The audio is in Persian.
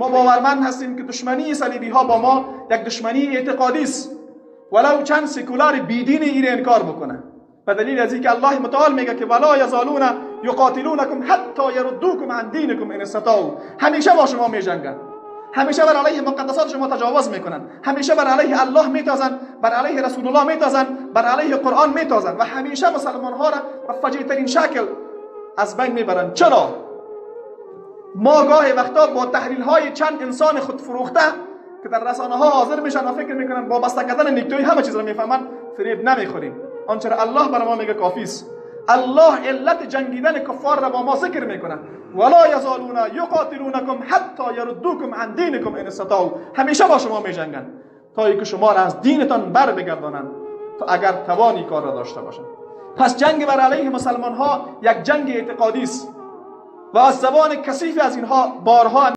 ما باورمند هستیم که دشمنی صلیبی ها با ما یک دشمنی اعتقادی است، ولو چند سکولار بیدین این انکار بکنه، به دلیل از اینکه الله متعال میگه که ولا یزالون یقاتلونکم حتی یردوکم عن دینکم ان استطاعوا. همیشه با شما میجنگن، همیشه بر علیه مقدسات شما تجاوز میکنن، همیشه بر علیه الله میتازن، بر علیه رسول الله میتازن، بر علیه قرآن میتازن و همیشه مسلمان ها را به فجیع ترین شکل از بین میبرن. چرا؟ ما گاهی وقتا با تحلیل های چند انسان خودفروخته که در رسانه ها حاضر میشن و فکر میکنن با بسته کردن نیکتوی همه چیز را میفهمن، فریب نمیخوریم. آنچه را الله بر ما میگه کافی است. الله علت جنگیدن کفار را با ما ذکر میکنه: ولا یزالون یقاتلونکم حتی یردوکم عن دینکم ان استطاعوا. همیشه با شما میجنگن تا اینکه شما را از دینتان بر بگردانند، تا اگر توانی کار را داشته باشند. پس جنگ بر علیه مسلمان ها یک جنگ اعتقادی است و از زبان کثیف از اینها بارها